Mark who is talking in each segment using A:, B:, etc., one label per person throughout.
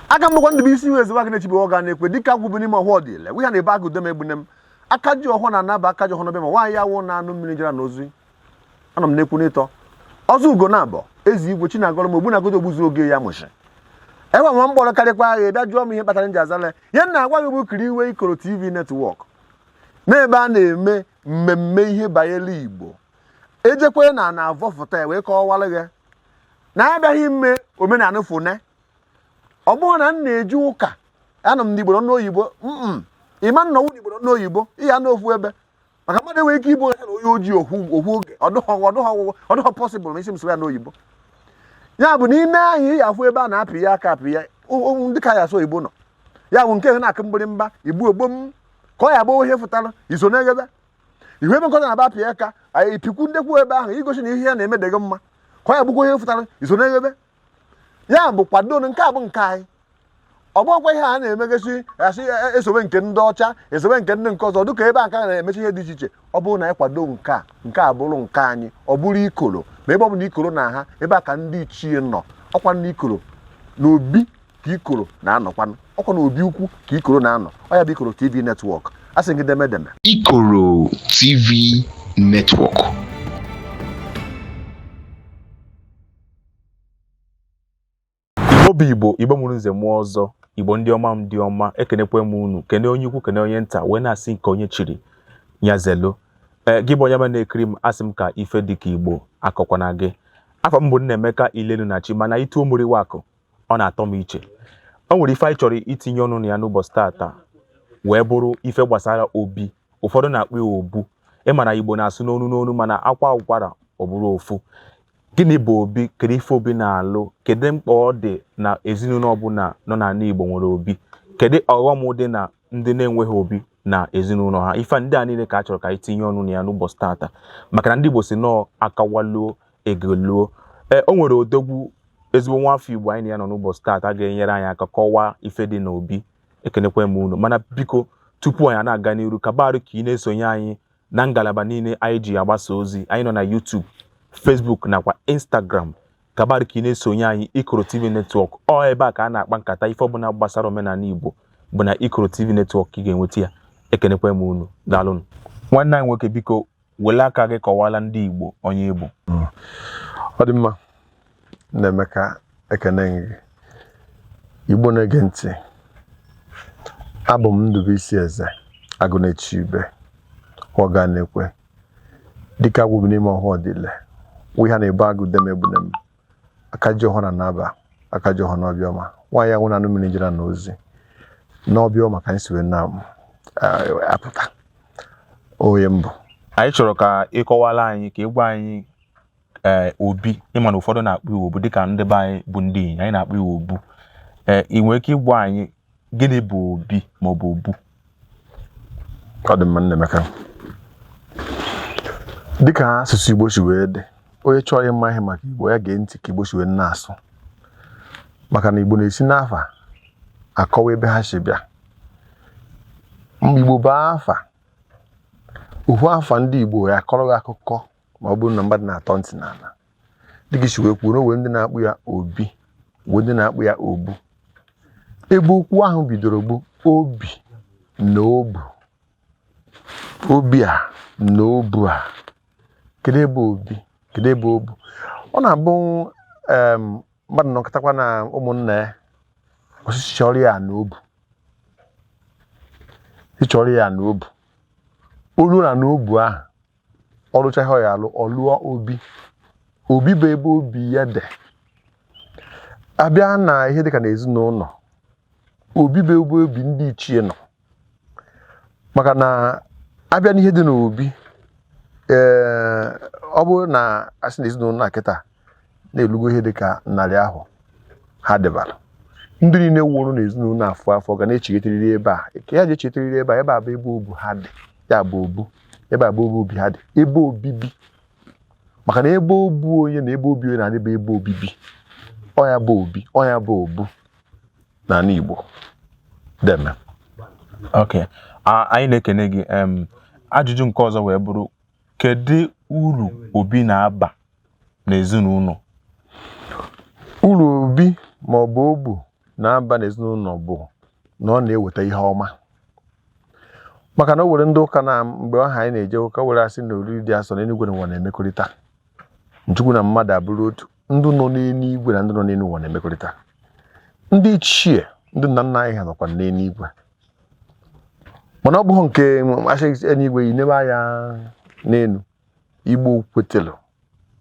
A: Aka m bụkwa Ndụbụisi Eze Agụnaechebe ọga na-ekwe dịka agwụ bụ n'ime ọhụụ ọdịle wi ha na-ebe agụ dem egbune m aka ji ọhụụ na-anaba aka ji ọhụụ n'ọbịa ma nwaanyị ya wụ na-anụ mmiri jara n'ozi. Anọ m n'ekwu n'ịtọ ọzọ ugo na abọ eze igwe chinagọrọ m ogbu na-agodo ogbuzu oge ya mụchi enwe nwa mkpọrọ karịkwa agha bịa jụọ m ihe kpatara m ji azala ya. Ihe m na-agwa gị bụ kiri iwe Ikoro TV Network n'ebe a na-eme mmemme ihe banyere Igbo ejekwe na na-avọfụta ya wee kọwara gị na abịaghị ime omenala fune. Ọ bụghị na m na-eje ụka, anọ m n'Igbo nọ n'oyibo, ịma nnọwụ n'Igbo nọ n'oyibo ịya n'ofu ebe, maka mmadụ enweghị ike ịbụ onye na onye ojii ohu ohu oge ọdụghọ possible ma isi m sụrụ ya n'oyibo. Ya bụ na ime anyị ya afụ ebe a na-apị ya aka apị ya ndị ka ya asụ oyibo nọ ya bụ nke na-akụ mgbịrịmgba igbu ogbo m ka ọ ya bụ ihe fụtara iso n'eghebe ihu ebe nkọta na-aba apị aka anyị pikwu ndekwu ebe ahụ igosi na ihe ya na-eme dịghị mma ka ọ ya bụkwa ihe fụtara iso n'eghebe. Ya bụ kwado nke a bụ nke anyị, ọ bụghịkwa ihe a na-emegasị asị esobe nke ndị ọcha esobe nke ndị nke ọzọ dịka ebe a ka na-emechi ihe dị iche iche. Ọ bụrụ na anyị kwado nke a, nke a bụrụ nke anyị, ọ bụrụ Ikoro, ma ebe ọ bụla Ikoro na ha ebe a ka ndị ichie nọ, ọkwa ndị Ikoro na obi ka Ikoro na-anọkwanụ, ọkwa na obi ukwu ka Ikoro na-anọ. Ọ ya bụ Ikoro TV Network. A sị gị demedeme.
B: Ikoro TV Network.
C: Igbo bụ Igbo, Igbo mụrụ nze mụọ ọzọ, Igbo ndị ọma m dị ọma, ekenekwe m unu, kene onye ukwu, kene onye nta, wee na-asị nke onye chiri ya zelo. Ee, gị bụ onye ma na-ekiri m, asị m ka ife dị ka Igbo akọkwana gị. Afọ m bụ Nnaemeka Ilelu na Chi, mana ituo mụriwa akụ ọ na-atọ m iche. O nwere ife anyị chọrọ itinye ọnụ na ya n'ụbọchị taata, wee bụrụ ife gbasara obi. Ụfọdụ na-akpọ ya obu. Ị ma na Igbo na-asụ n'onu n'onu, mana akwa ụkwara ọ bụrụ ofu. Gịnị bụ obi? Kedu ife obi na-alụ? Kedu mkpa ọ dị na ezinụlọ ọbụla nọ n'ala Igbo nwere obi? Kedu ọghọm dị na ndị na-enweghị obi na ezinụlọ ha? Ife ndị a niile ka a chọrọ ka anyị tinye ọnụ na ya n'ụbọchị taata, maka na ndị Igbo si nọọ akawaluo egoluo. Ee, o nwere odogwu ezigbo nwa afọ Igbo anyị na ya nọ n'ụbọchị taata ga-enyere anyị aka kọwaa ife dị n'obi. Ekenekwe m unu, mana biko tupu anyị na-aga n'iru, kabarụ ka ị na-esonye anyị na ngalaba niile anyị ji agbasa ozi. Anyị nọ na YouTube, Facebook nakwa Instagram. Kabarụ ka ị na-esonye anyị Ikoro TV Network. Ọ ebe a ka a na-akpa nkata ife ọbụla gbasara omenala Igbo bụ na Ikoro TV Network ka ị ga-enweta ya. Ekenekwe m unu, daalụnụ. Nwanne anyị nwoke, biko were aka gị kọwala ndị Igbo onye Igbo.
A: Ọ dị mma, Nnaemeka, ekene gị. Igbo na-ege ntị, abụ m Ndụbụisi Eze Agụnaechebe ọga na-ekwe dịka agwụ bụ n'ime ọhụụ ọdịle wi ha na-ebe agụ dem egbune m aka ji ọhụụ na naba aka ji ọhụụ n'ọbịa ọma nwaanyị ahụ na-anụ mmiri jere na ozi n'ọbịa ọma ka anyị si wee na-apụta onye mbụ.
C: Anyị chọrọ ka ị kọwara anyị, ka ị gwa anyị ee obi. Ịma na ụfọdụ na-akpọ ya obu, dịka ndị be anyị bụ ndị Inyi, anyị na-akpọ ya obu. Ee, ị nwere ike ịgwa anyị gịnị bụ obi maọbụ obu?
A: Ọ dị mma, Nnaemeka. Dịka asụsụ Igbo si wee dị, onye chọrọ ịma ihe maka Igbo ya gee ntị ka Igbo si wee na-asụ, maka na Igbo na-esi n'afa akọwa ebe ha si bịa. Mgbe Igbo bụ afa, ofu afa ndị Igbo ya akọrọ gị akụkọ ma ọ bụrụ na mmadụ na-atọ ntị n'ala. Dịka isi wee kwuo na onwe ndị na-akpụ ya obi, onwe ndị na-akpụ ya obu. Ebe okwu ahụ bidoro bụ obi na obu. Obi a na obu a, kedu ebe obi, kedu ebe obu? Ọ na-abụ mmadụ nọkọtakwa na ụmụnna ya, osisi chọrọ ya na obu, ịchọrọ ya na obu, olu na na obu ahụ ọ rụcha ihe ọ ya alụ, ọ lụọ obi. Obi bụ ebe obi ya dị. Abịa na ihe dịka na ezinụlọ, obi bụ ebe obi ndị ichie nọ, maka na abịa n'ihe dị n'obi. Ee, ọ bụrụ na asị na ezinụlọ a kịta na-elugo ihe dịka 100 ahụ ha debara, ndị niile wụrụ n'ezinụlọ afọ afọ ga na-echigheterịrị ebe a, ka ya ji echeterịrị ebe a. Ebe a bụ ebe obu ha dị, ya bụ obu, ebe a bụ ebe obi ha dị, ebe obibi, maka na ebe obu onye na ebe obi onye na-adị bụ ebe obibi. Ọ ya bụ obi, ọ ya bụ obu n'ala Igbo. Deme.
C: Ok, anyị na-ekene gị. Ajụjụ nke ọzọ wee bụrụ, kedu uru obi na-aba n'ezinụlọ?
A: Uru obi Ma ọ bụ obu na-aba n'ezinụlọ bụ na ọ na-eweta ihe ọma, maka na o nwere ndị ụka na mgbe ahụ anyị na-eje ụka were asị na oriri dị asọ n'eluigwe na ụwa na-emekọrịta, Chukwu na mmadụ abụrụ otu, ndị nọ n'eluigwe na ndị nọ n'elu ụwa na-emekọrịta. Ndị ichie, ndị nna nna anyị ha nọkwa n'eluigwe, mana ọ bụghị nke asị eluigwe yi nebe anya n'elu. Igbo kwetelu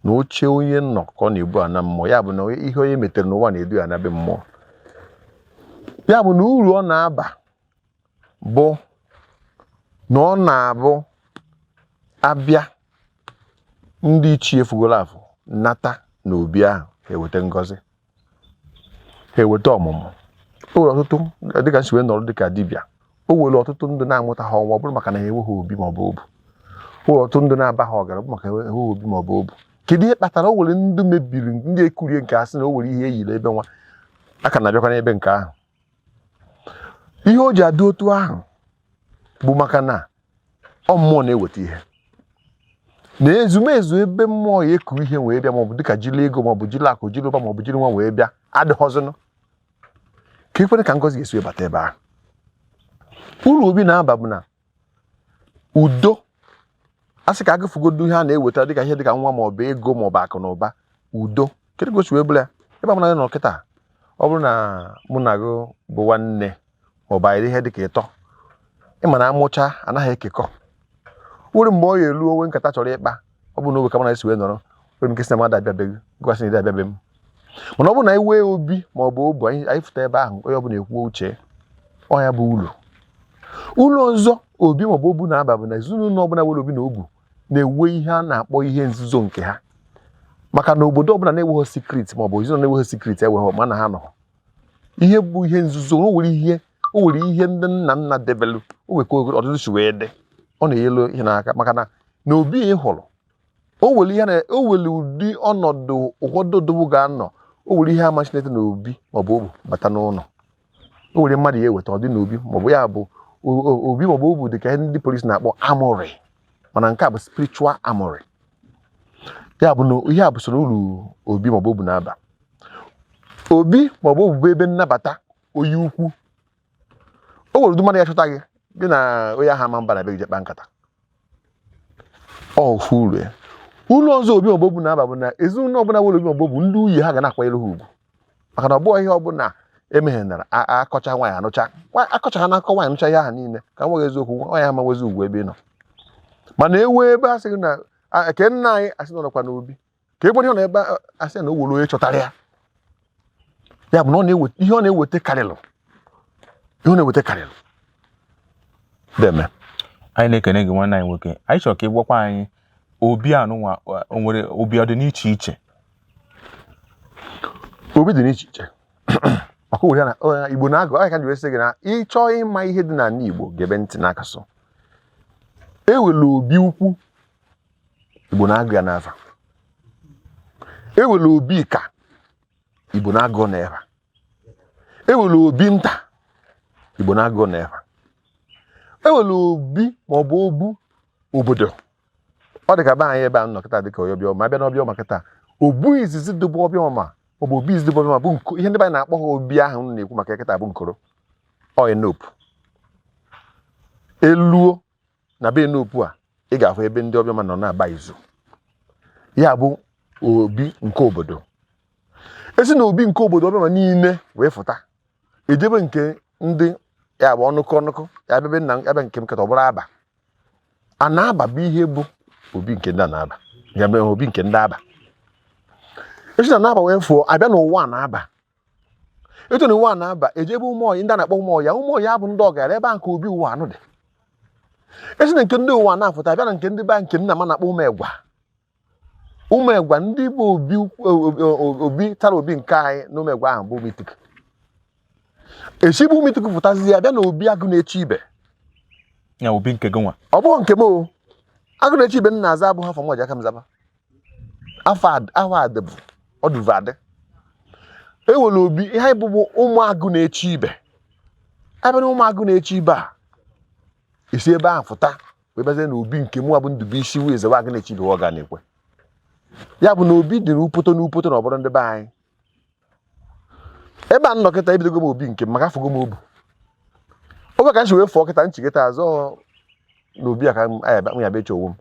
A: na oche onye nọ ka ọ na-ebu ana mmụọ. Ya bụ na ihe onye metere n'ụwa na-edu ya na be mmụọ. Ya bụ na uru ọ na-aba bụ na ọ na-abụ abịa, ndị ichie fugoro afụ nata n'obi ahụ, ha eweta ngọzi, ha eweta ọmụmụ. O nwere ọtụtụ, dịka nsi wee nọrọ dịka dibịa, o nwere ọtụtụ ndị na-amụta ha ọnwa, ọ bụrụ maka na ha enweghị obi maọbụ obu. O nwere ọtụtụ ndị na-aba ha ọgara, ọ bụ maka enweghị obi maọbụ obu. Kedu ihe kpatara? O nwere ndị mebiri, ndị ekurie nke asị na o nwere ihe eyiri ebe nwa aka na-abịakwa n'ebe nke ahụ. Ihe o ji adị otu ahụ bụ maka na ọ mmụọ na-eweta ihe na ezumezu. Ebe mmụọ ya eku ihe wee bịa, maọbụ dịka jiri ego, maọbụ jiri akụ, jiri ụba, maọbụ jiri nwa wee bịa, adịghọzinụ ka ekwere ka ngọzi ga-esi wee bata ebe ahụ. Uru obi na-aba bụ na udo. A sị ka agụfugodo ihe a na-eweta dịka ihe dịka nwa, maọbụ ego, maọbụ akụ na ụba, udo. Kedu ka o si wee bụrụ ya? Ebe ọ bụla nọ kịta, ọ bụrụ na mụ na gị bụ nwanne, maọbụ anyị ihe dịka ịtọ, ịma na amụcha anaghị ekekọ. Were mgbe ọ ya elu onwe nkata chọrọ ịkpa, ọ bụ na oge ka mụ na esi wee nọrọ, nwere m ike sị na mmadụ abịabeghị, gwa sị na ị abịabe m. Mana ọ bụrụ na anyị wee obi ma ọ bụ obu, anyị fụta ebe ahụ, onye ọbụla ekwuo uche ọ. Ya bụ uru. Ụlọ ọzọ obi maọbụ obu na-aba bụ na ezinụlọ ọbụla nwere obi na obu na-enwe ihe a na-akpọ ihe nzuzo nke ha, maka na obodo ọbụla na-enweghị secret, maọbụ ezinụlọ na-enweghị secret, enweghị ma na ha nọ ihe bụ ihe nzuzo. O nwere ihe ndị nna nna debelu, o nwere ka ọtụtụ si wee dị, ọ na-enyelu ihe n'aka, maka na na obi ị hụrụ, o nwere ihe na o nwere ụdị ọnọdụ ụfọdụ odogwu ga-anọ, o nwere ihe ama Chineke na obi maọbụ obu bata n'ụlọ, o nwere mmadụ ya eweta ọ dị n'obi, maọbụ ya bụ obi maọbụ obu, dị ka ihe ndị polisi na-akpọ armory, mana nke a bụ spiritual armory. Ya bụ na ihe a bụ soro uru obi maọbụ obu na-aba. Obi maọbụ obu bụ ebe nnabata onye ukwu. O nwere ụdị mmadụ ya chọta gị, gị na onye ahụ ama mba na be gị je kpa nkata. Ọ ofu uru ya. Uru ọzọ obi maọbụ obu na-aba bụ na ezinụlọ ọbụla nwere obi maọbụ obu, ndị nwunye ha ga na-akwanyere ha ugwu, maka na ọ bụghị ihe ọbụla emeghenara akọcha nwaanyị anụcha. Akọcha ha n'akọ nwaanyị anụcha ihe ahụ niile ka nweghị eziokwu, nwaanyị ama nwezi ugwu ebe ị nọ. Mana ewe ebe a sịghị na ke nna anyị asị nọ nọkwa n'obi, ka ebe ọ nọ ebe a sị na o were onye chọtara ya. Ya bụ na ọ na-eweta ihe, ọ na-eweta karịlụ ihe ọ na-eweta karịlụ deme.
C: Anyị na-ekene gị, nwanne anyị nwoke. Anyị chọrọ ka ị gwakwa anyị, obi anụnwa, o nwere obi ọ dị n'iche iche?
A: Obi dị n'iche iche, maka owere na Igbo na-agụ aka ji wee sị gị na ịchọọ ịma ihe dị n'ala Igbo, gebe ntị n'akasụ. Ewere obi ukwu, Igbo na-agụ ya n'afa. Ewere obi ka Igbo na-agụ n'efa. Ewere obi nta, Igbo na-agụ n'efa. Ewere obi maọbụ obu obodo. Ọ dị ka be anyị ebe a nọ kịta, dịka onye ọbịa ma abịa n'ọbịa ọma kịta, obu izizi dịbụ ọbịa ọma, maọbụ obi izizi dịbụ ọbịa ọma bụ nko. Ihe ndị be anyị na-akpọ ha obi ahụ m na-ekwu maka ya kịta bụ nkoro ọ enopu. Eluo na be enopu a, ị ga-ahụ ebe ndị ọbịa ọma nọ na-agba izu. Ya bụ obi nke obodo. Esi na obi nke obodo ọbịa ọma niile wee fụta, ejebe nke ndị ya bụ ọnụkọ ọnụkọ ya bịa be nna ya bịa nke m kịta, ọ bụrụ aba a na-aba bụ ihe bụ obi nke ndị a na-aba, ya mere obi nke ndị aba. Esi na na-aba wee fụọ, abịa n'ụwa a na-aba etu na ụwa a na-aba, ejebe ụmụ ọyị, ndị a na-akpọ ụmụ ọya. Ụmụ ọya bụ ndị ọgara ebe a nke obi ụwa anụ dị. Esi na nke ndị ụwa na-afụta, abịa na nke ndị ba nke nna m na-akpọ ụmụ egwa. Ụmụ egwa ndị bụ obi obi tara obi nke anyị na ụmụ egwa ahụ bụ ụmụ ituku. Esibu ụmụ ituku fụtazi ya, bịa na obi agụ na-eche ibe.
C: Ya obi nke gị nwa?
A: Ọ bụghị nke m o. Agụ na-eche ibe m na-aza abụghị afọ m ji aka m zaba afọ ahụ adị bụ ọdụvadị ewere obi ihe anyị bụbụ ụmụ agụ na-eche ibe. Abịa na ụmụ agụ na-eche ibe a, esi ebe ahụ fụta wee bịazie na obi nke mụ bụ Ndubuisi wee zewe agụ na-eche ibe. Ọ ga na-ekwe ya bụ na obi dị n'upoto n'upoto na ọbụrụ ndị be anyị. Ebe a nọ kịta, ebidogo m obi nke m maka afọgo m obu oge ka m si wee fụọ kịta nchigịta azụ na obi a ka m aya ya bịa ịchọ onwe m,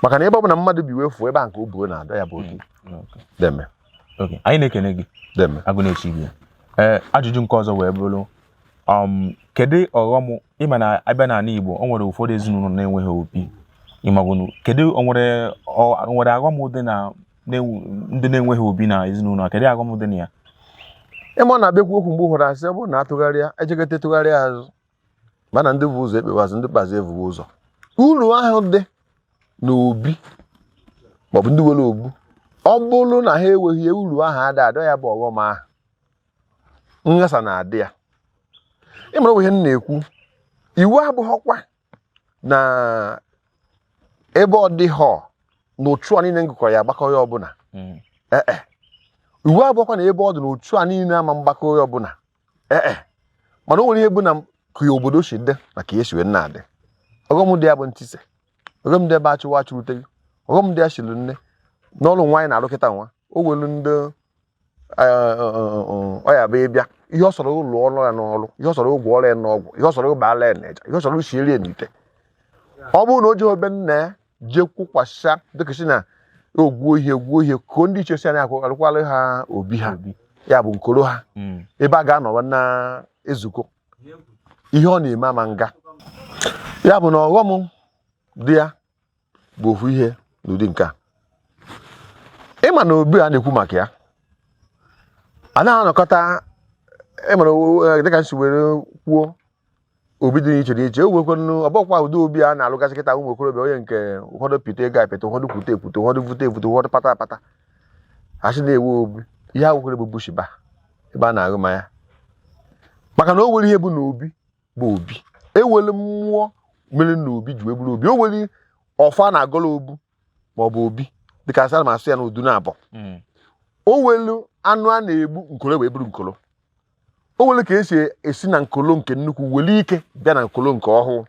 A: maka na ebe ọ bụ na mmadụ bi wee fụọ ebe a nke obu na-adọ ya bụ oke. Deme.
C: Okay, anyị na-ekene gị.
A: Deme.
C: Agụ na-eche ibe. Ee, ajụjụ nke ọzọ wee bụrụ, kedu ọghọm ịma na abịa n'ala Igbo, o nwere ụfọdụ ezinụlọ na-enweghị obi, ịmagonu, kedu o nwere o nwere aghọm dị na ndị na-enweghị obi na ezinụlọ a? Kedu aghọm dị na ya?
A: Ịma, ọ na-abịakwu okwu mgbe ụfọdụ, asị ọ bụrụ na atụgharịa ejekọta tụgharịa azụ, mana ndị bụ ụzọ ekpewe azụ, ndị kpazụ evuwe ụzọ. Uru ahụ dị n'obi maọbụ ndị nwere obu, ọ bụrụ na ha enweghị ya, uru ahụ ada adọ ya bụ ọghọm ahụ, nghasa na-adị ya. Ịmara ihe m na-ekwu, iwu abụghọkwa na ebe ọ dịghọ na otu a niile ngụkọ ya agbakọ ya ọbụla. Ee, iwu abụghọkwa na ebe ọ dị na otu a niile ama mgbakọ ya ọbụla. Ee, mana o nwere ihe bụ na ka obodo si dị na ka esi wee na-adị. Ọghọm dị ya bụ ntise, ọghọm dị ebe achụwa achụrute gị, ọghọm dị ya shiri nne n'ọrụ nwaanyị na-arụ kịta nwa o welu ndị ọ ya bụ ịbịa ihe ọ sọrọ ụlọ ọrụ ya n'ọrụ, ihe ọ sọrọ ụgwọ ọrụ ya n'ọgwụ, ihe ọ sọrọ ụgbọala ya n'eja, ihe ọ sọrọ usieri ya n'ite. Ọ bụrụ na o jee obe nna ya jee kwukwasịa dịka si na ogwuo ihe gwuo ihe ko ndị iche si anya arụkwalụ ha obi ha, ya bụ nkoro ha, ebe a ga-anọwa na ezukọ ihe ọ na-eme ama nga ya bụ na ọghọm dị ya bụ ofu ihe n'ụdị nke a. Ịma na obi a na-ekwu maka ya anaghị anọkọta. Ịmara dịka nsi were kwuo, obi dị n'iche n'iche. O nwekwanụ ọbọkwa ụdị obi a na-alụgasị kịta ụmụ okorobịa, onye nke ụfọdụ pite ego apịta, ụfọdụ kwute ekwute, ụfọdụ vute evute, ụfọdụ pata apata, asị na-ewe obi. Ihe awụkwere bụ bushiba ebe a na-aṅụ mmanya, maka na o nwere ihe bụ na obi bụ obi ewelu mmụọ mere na obi ji wee bụrụ obi. O nwere ọfọ a na-agọrọ obu maọbụ obi, dịka asị ma asụ ya na udu na abọ. O nwelu anụ a na-egbu nkolo wee bụrụ nkolo. O nwere ka esi esi na nkolo nke nnukwu were ike bịa na nkolo nke ọhụụ,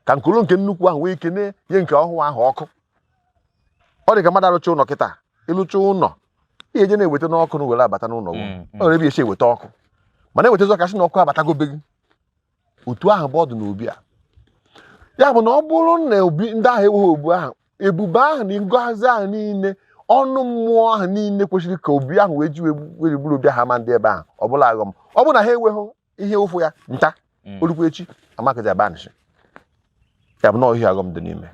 A: ka nkolo nke nnukwu ahụ nwee ike na-enye nke ọhụụ ahụ ọkụ. Ọ dị ka mmadụ arụcha ụlọ kịta, ịlụcha ụlọ, ihe eje na-eweta n'ọkụ na were abata n'ụlọ gị. Ọ nwere ebe esi eweta ọkụ, mana ewetazi ọka sị na ọkụ abatago be gị. Otu ahụ bụ ọdụ n'obi a. Ya bụ na ọ bụrụ na obi ndị ahụ enweghị obu ahụ, ebube ahụ na ngozi ahụ niile, ọnụ mmụọ ahụ niile kwesịrị ka obi ahụ wee ji wee bụrụ obi ahụ ama ndị ebe ahụ. Ọ bụla aghọm, ọ bụrụ na ha enweghị ihe ụfụ ya nta olukwu echi amakụzi abanịsị ya bụ na ọhịa aghọm dị n'ime.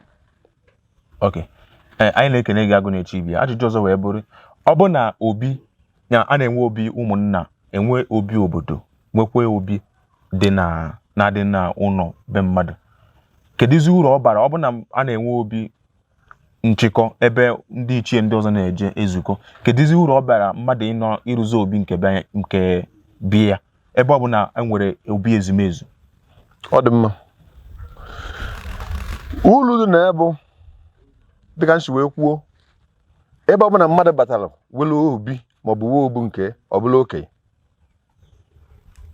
C: Ok, ee, anyị na-ekene gị, Agụ na-eche ibe ya. Ajụjụ ọzọ wee bụrụ, ọ bụ na obi na a na-enwe obi ụmụnna, enwe obi obodo, nwekwa obi dị na na-adị na ụlọ be mmadụ, kedụzi uru ọ bara? Ọ bụ na a na-enwe obi nchịkọ ebe ndị ichie ndị ọzọ na-eje ezukọ, kedụzi uru ọ bara mmadụ ịnọ ịrụzi obi nke be nke bi ya, ebe ọ bụ na e nwere obi ezumezu?
A: Ọ dị mma. Uru dị na ya bụ dịka m si wee kwuo, ebe ọ bụ na mmadụ batara were obi maọbụ uwe obu nke ọbụla okenye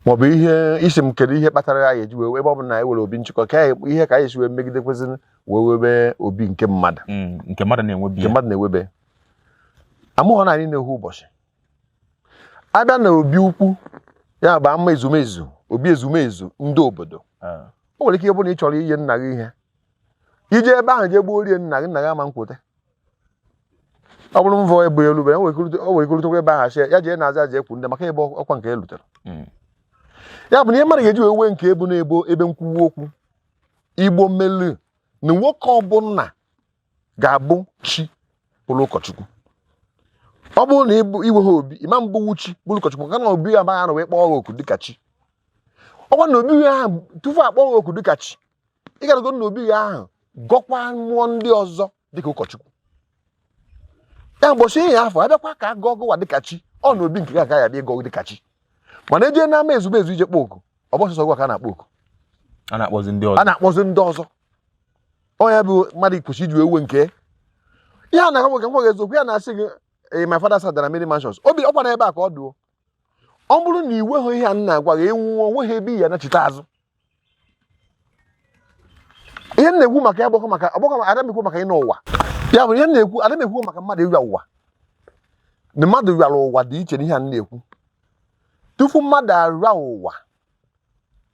A: maọbụ ihe isi m, kedu ihe kpatara ya eji wee ebe ọ bụ na e were obi nchịkọ ka anyị- ihe ka anyị si wee megidekwezi wee webe obi nke mmadụ?
C: Nke mmadụ na-enwebi
A: nke
C: ya.
A: Mmadụ na-ewebe amụghọ na anyị na-ehu ụbọchị abịa na obi ukwu, ya bụ ama ezumezu, obi ezumezu ndị obodo. O nwere ike ịbụ na ị chọrọ inye nna gị ihe, ije ebe ahụ jee gbuo rie nna gị, nna gị ama nkwute. Ọ bụrụ mvọ ebe elu bere, o nwere ike rutekwa ebe ahụ, asị ya jee n'azụ ya jee kwu ndị maka ebe ọkwa nke e lutere. Ya bụ na ihe mmadụ ga-eji wee nwee nke ebu na-ebo ebe nkwuwa okwu Igbo melu na nwoke ọbụla ga-abụ chi bụrụ ụkọchukwu. Ọ bụrụ na ịbụ iwe ha obi ịma mbụwu chi bụrụ ụkọchukwu, maka na obi amaghị anọ wee kpọọ gị oku dịka chi. Ọkwa na obi ahụ, tupu akpọọ gị oku dịka chi, ị ga-arụgo na obi ahụ gọkwa mmụọ ndị ọzọ dịka ụkọchukwu. Ya mbọchị ihe afọ abịakwa ka a gọọ gụwa dịka chi, ọ na obi nke gị agaghị abịa ịgọ gị dịka chi. Mana ejee n'ama ezumezu ije kpọọ oku, ọ bụ ọsọsọ gwa ka a na-akpọ oku.
C: A na-akpọzi ndị
A: A
C: ọzọ.
A: na-akpọzi ndị ọzọ. Ọ ya bụ mmadụ kwesịrị iji ewe nke ihe a na-agwa nwoke, ngwa gị eziokwu ya na-asị gị, "Eh, my father said there are many mansions." Obi ọkwa na ebe a ka ọ dụọ. Ọ bụrụ na iwe hụ ihe a m na-agwa gị, enwuo onweghị ebe iyi anachite azụ. Ihe m na-ekwu maka ya gbakọ maka ọgbakọ ada m ekwu maka ịnọ ụwa. Ya bụ ihe m na-ekwu, ada m ekwu maka mmadụ ịbịa ụwa, na mmadụ bịara ụwa dị iche n'ihe a m na-ekwu. Tupu mmadụ arịa ụwa,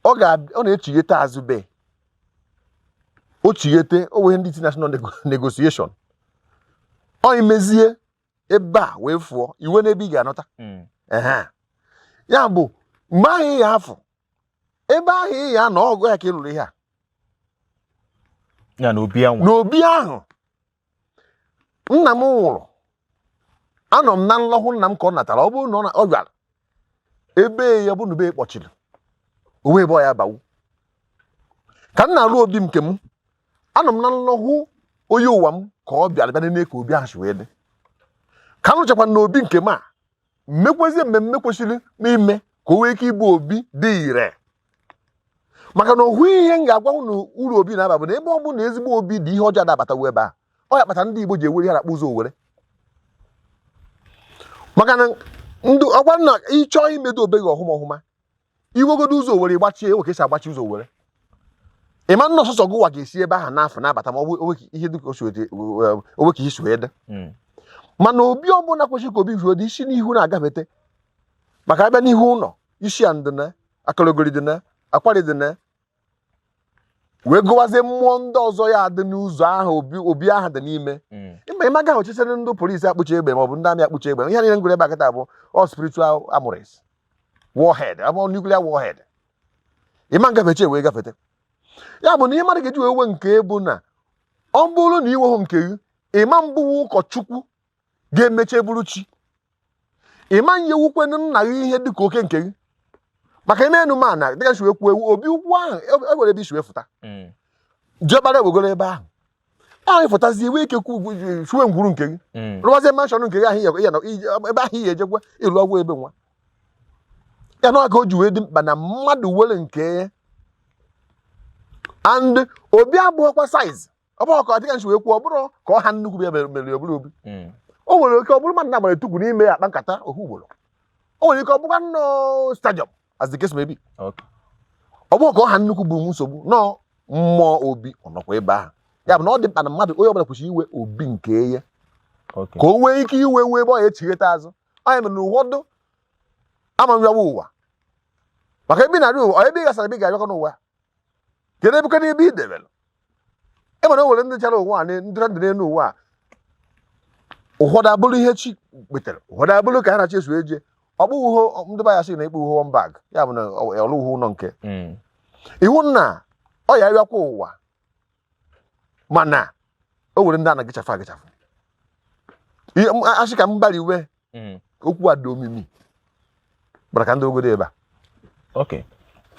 A: ọ na-echighete azụ be o chighete o nwee ndị international negotiation, ọ imezie ebe a wee fụọ iwe n'ebe ị ga-anọta. Ehe. Ya bụ, mgbe ahụ ị ya afụ ebe ahụ ị ya anọ ọgụ ya ka ị lụrụ ihe a.
C: Ya na obi anwa.
A: N'obi ahụ nna m nwụrụ, anọ m na nlọhụ nna m ka ọ natara. Ọ bụrụ na ọ bịara ebe ya bụ na ube kpọchiri onwe ebe ọ ya bawu ka m na-arụ obi nke m, anọ m na nlọhụ onye ụwa m ka ọ bịara bịa nene ka obi ahụ si wee dị, ka m rụchakwa n'obi nke m a mmekwezie mmemme kwesịrị m ime ka o nwee ike ịbụ obi dị ire. Maka na ohu ihe m ga-agwa unu uru obi na-aba bụ na ebe ọ bụ na ezigbo obi dị, ihe ọjọọ adabatawo ebe ahụ. Ọ ya kpatara ndị Igbo ji ewere ihe na-akpọ ụzọ owere, maka na ndị ọgwa na ịchọọ imedo obe gị ọhụma ọhụma, iwegodo ụzọ owere gbachie ewe ka esi agbachi ụzọ owere, ịma nna ọsọsọ gụwa ga-esi ebe ahụ n'afọ na-abata, ma ọ bụ onwe ka ihe dịka o si wee- onwe ka ihe si wee dị. Mana obi ọbụla kwesịrị ka obi zuo dị isi n'ihu na-agafete, maka abịa n'ihu ụlọ isi a dị na akọrọgori dị na akwari dị na wee gụwazie mmụọ ndị ọzọ ya dị n'ụzọ ahụ obi obi ahụ dị n'ime. Ịma ịma gaghị ochisere ndị polisi akpụcha egbe maọbụ ndị amị akpụcha egbe. Ihe niile ngwere ebe a kịta bụ all spiritual armories, warhead abụ nuclear warhead. Ịma ngafecha wee gafete. Ya bụ na ihe mmadụ ga-eji wee we nke bụ na ọ bụrụ na iweghị nke gị, ịma mbụwa ụkọchukwu ga-emecha bụrụ chi, ịma nyewukwenụ nna gị ihe dịka oke nke gị, maka ime enu ma na dịka si wee kwuo ewu obi ukwu ahụ e nwere ebe isi wee fụta. Diọkpara ewegoro ebe ahụ ahụ ịfụtazie wee ike kwu suwe ngwuru nke gị, rụwazie mansion nke gị ahụ ebe ahụ ihe ejekwa ịlụ ọgwụ ebe nwa ya na ka o ji wee dị mkpa na mmadụ were nke ya. And obi abụghịkwa size, ọ bụrụ ka dịka nsi wee kwuo, ọ bụrụ ka ọ ha nnukwu bịa mere ọ bụrụ obi. O nwere ike ọ bụrụ mmadụ na-agbara etukwu n'ime ya akpa nkata ohu ugboro, o nwere ike ọ bụkwa nnọọ stadium, as the case may be. Ọ bụrụ ka ọ ha nnukwu bụ nsogbu nọọ mmụọ obi ọ nọkwa ebe ahụ. Ya bụ na ọ dị mkpa na mmadụ onye ọbụla kwesịrị iwe obi nke ya ka o nwee ike iwe nwee ebe ọ ya echigheta azụ. Onye mere na ụfọdụ ama nrịawa ụwa, maka ebe ị na-arịa ụwa, ọ ebe ị gasara ebe ị ga-arịakọ n'ụwa, kedu ebe kedu ebe ị debere e nwere o nwere ndị chara ụwa a ndị ndụ n'elu ụwa a. Ụfọdụ abụrụ ihe chi kpetere, ụfọdụ abụrụ ka ha na-achọ eso eje. Ọ bụghị uho ndị be ya sị na ikpe uho one bag, ya bụ na ọlụ uho ụlọ nke iwu nna ọ ya arịakwa ụwa, mana o nwere ndị a na-agịchafụ agịchafụ. Ihe asị ka m gbariwe okwu a dị omimi gbara ka ndị ogodo ebe a.
C: Okay.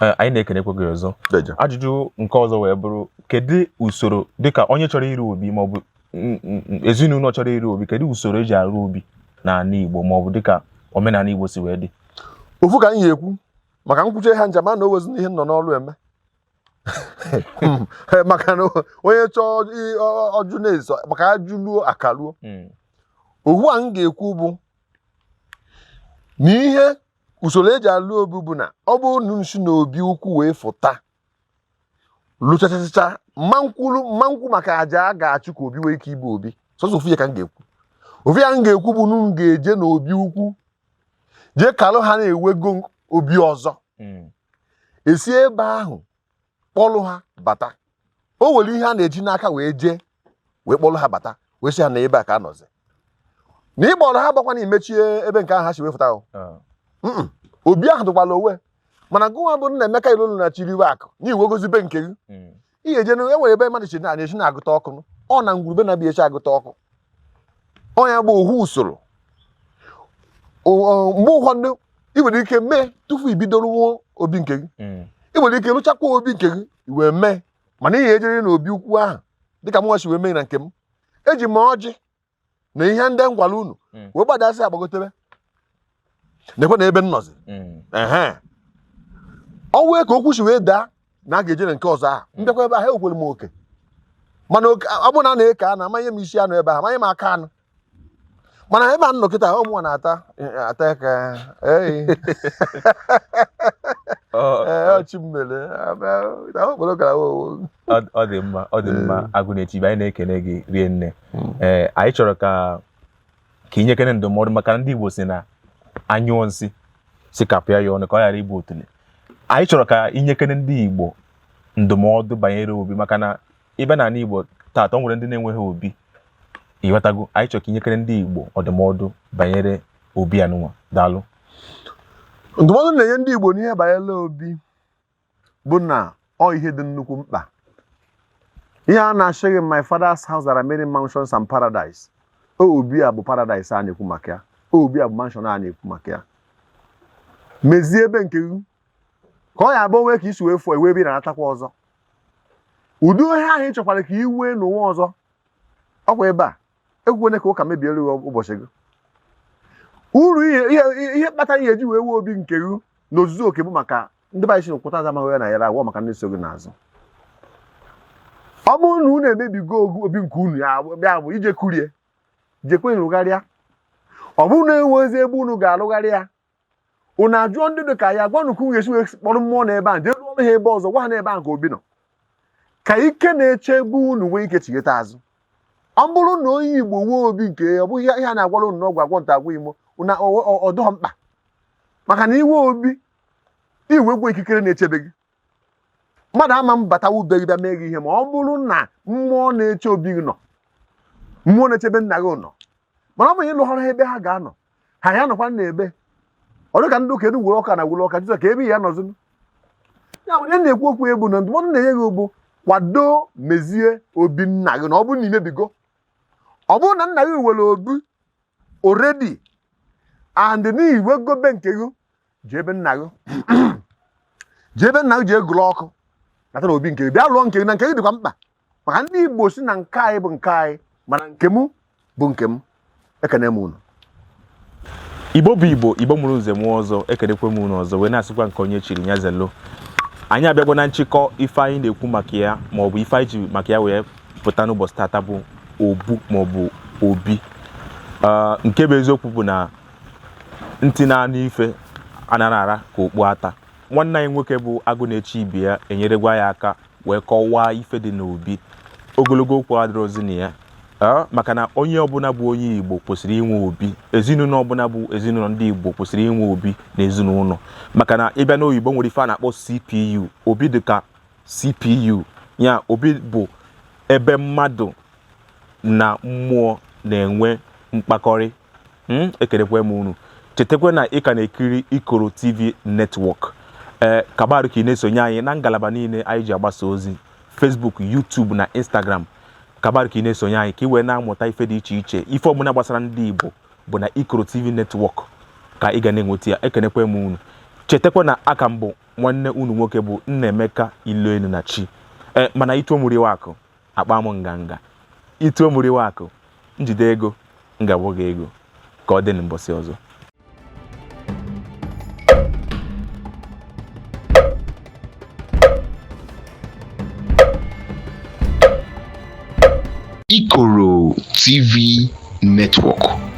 C: Anyị na-ekenekwa gị ọzọ.
A: Deje.
C: Ajụjụ nke ọzọ wee bụrụ, kedu usoro, dịka onye chọrọ iri obi maọbụ ezinụlọ chọrọ iri obi, kedu usoro eji arụ obi n'ala Igbo maọbụ dịka omenala Igbo si wee dị?
A: Ofu ka anyị ga-ekwu maka nkwuche ha njem a na owezi ihe nọ n'ọrụ eme, maka na onye chọọ ọjụ na-eso maka ajụluo akaluo. Ohu a m ga-ekwu bụ na ihe usoro eji alụ obi bụ na ọ bụrụ na nsi na obi ukwu wee fụta lụchachacha mma nkwulu mma nkwụ maka aja a ga-achụ ka obi nwee ike ịbụ obi. Sọsọ ofu ya ka m ga-ekwu, ofu ya m ga-ekwu bụ na unu ga-eje n'obi ukwu jee kalụ ha na-ewego obi ọzọ, esi ebe ahụ kpọlụ ha bata. O nwere ihe a na-eji n'aka wee jee wee kpọlụ ha bata, wee sị ha na ebe a ka a nọzi na ịkpọrọ ha gbakwa na imechie ebe nke ahụ ha si wee fụta ahụ. Obi ahụ dịkwala onwe, mana gụnwa bụ nna Emeka Ilolu na chiriwe akụ na iwegozi be nke gị, ị ga-eje e nwere ebe mmadụ chi na na-esi na-agụta ọkụ nụ. Ọ na ngwurube na-abịa esi agụta ọkụ. Ọ ya bụ ohu usoro. Mgbe ụfọdụ ị nwere ike mee tupu i bido rụwa obi nke gị, ị nwere ike rụchakwa obi nke gị i wee mee, mana ị ga-ejere n'obi ukwu ahụ dịka mụnwa si wee mee na nke m. Eji m ọjị na ihe ndị m gwara unu wee gbadasị agbagotebe nekwe na ebe m nọzi. Ehe, ọ wee ka okwu si wee daa na a ga-eje na nke ọzọ ahụ mbịakwa ebe ahụ ewekwere m oke, mana ọ bụrụ na a na-eke anụ, amanye m isi anụ ebe ahụ, amanye m aka anụ, mana ebe a nọ kịta ọ mụnwa na-ata ata ka ee. Ee, ọchị m mere okporo gara owo.
C: Ọ dị mma, ọ dị mma. Agụ na-echibe, anyị na-ekene gị rie nne. Ee, anyị chọrọ ka ị nyekene ndụmọdụ, maka ndị Igbo si na anyụọ nsị Si kapịa ya ọnụ ka ọ ghara ịbụ otule. Anyị chọrọ ka i nyekene ndị Igbo ndụmọdụ banyere obi, maka na ị bịa n'ala Igbo taata, o nwere ndị na-enweghị obi, ịghọtago? Anyị chọrọ ka i nyekene ndị Igbo ndụmọdụ banyere obi anụnwa. Daalụ.
A: Ndụmọdụ na-enye ndị Igbo n'ihe banyere obi bụ na ọ ihe dị nnukwu mkpa. Ihe a na-asị gị, "My father's house there are many mansions and paradise." Obi a bụ paradise a na-ekwu maka ya. Obi a bụ mansion a na-ekwu maka ya. Mezie ebe nke gị ka ọ ya abụ onwe ka isi wee fụọ ewe ebe ị na-anatakwa ọzọ. Ụdị ihe ahụ ị chọkwara ka ị nwee n'ụwa ọzọ, ọkwa ebe a ekwukwene ka ụka mebiere gị ụbọchị gị. Uru ihe kpatara ihe eji wee nwee obi nke gị n'ozuzu oke bụ maka ndị be anyị si n'ụkwụta aza amaghị ya na yara agwọ maka ndị so gị n'azụ. Ọ bụrụ na unu emebigo obi nke unu, ya bịa bụ ije kurie jekwe rụgharịa. Ọ bụrụ na enwezi ebe unu ga-arụgharị ya, unu ajụọ ndị dị ka ya gwa unu ka unu ga-esi wee kpọrọ mmụọ na ebe a jee rụọrọ ha ebe ọzọ, gwa ha na ebe ahụ ka obi nọ, ka ike na-eche ebe unu nwee ike chigheta azụ. Ọ bụrụ na onye Igbo nwee obi nke ya, ọ bụghị ihe a na-agwara unu n'ọgwụ agwọ nta agwọ imo na ọ dụghọ mkpa, maka na inwe obi iwegwo ikikere na-echebe gị. Mmadụ ama mbatawa ube gị bịa mee gị ihe ma ọ bụrụ na mmụọ na-eche obi gị nọ, mmụọ na-echebe nna gị nọ. Mana ọ bụrụ na ị lụghọrọ ha ebe ha ga-anọ, ha ya nọkwa n'ebe ọ dị ka ndị ụka elu gwere ọka na gwere ọka Jizọs ka ebe ya nọzi. Ya bụ, onye na-ekwu okwu ebu na ndụmọdụ na-enye gị bụ kwado mezie obi nna gị. Na ọ bụrụ na imebigo, ọ bụrụ na nna gị nwere obi already and n'iwegobe nke gị, jee ebe nna gị, jee ebe nna gị, jee gụrụ ọkụ nata na obi nke gị, bịa lụọ nke gị. Na nke gị dịkwa mkpa, maka ndị Igbo si na nke anyị bụ nke anyị, mana nke m bụ nke m. Ekene m unu.
C: Igbo bụ Igbo, Igbo mụrụ nze mụọ ọzọ, ekenekwe m unu ọzọ wee na-asịkwa nke onye chiri ya zelo. Anyị abịagwo na nchịkọ ife anyị na-ekwu maka ya, maọbụ ife anyị ji maka ya wee pụta n'ụbọchị tata, bụ obu maọbụ obi. Nke bụ eziokwu bụ na ntị na-anụ ife anaghị ara ka okpu ata. Nwanne anyị nwoke bụ agụ na-eche ibe ya enyeregwa ya aka wee kọwaa ife dị n'obi. Ogologo okwu adịrọzi na ya, maka na onye ọbụla bụ onye Igbo kwesịrị inwe obi. Ezinụlọ ọbụla bụ ezinụlọ ndị Igbo kwesịrị inwe obi na ezinụlọ, maka na ịbịa n'oyibo nwere ife a na-akpọ CPU. Obi dị ka CPU ya. Obi bụ ebe mmadụ na mmụọ na-enwe mkpakọrị. Ekelekwe m unu. Chetakwa na ị ka na-ekiri Ikoro TV Network. Ee, kabarụ ka ị na-esonye anyị na ngalaba niile anyị ji agbasa ozi, Facebook, YouTube na Instagram. Kabarụ ka ị na-esonye anyị ka ị wee na-amụta ife dị iche iche. Ife ọbụla gbasara ndị Igbo bụ na Ikoro TV Network ka ị ga na-enweta ya. Ekenekwe m unu. Chetakwa na aka m bụ nwanne unu nwoke bụ Nnaemeka Iluenu na Chi. Ee, mana ituo m riwe akụ akpa m nganga, ituo m riwe akụ njide ego ngagbo gị ego. Ka ọ dị n'mbọsị ọzọ.
B: Ikoro TV Network.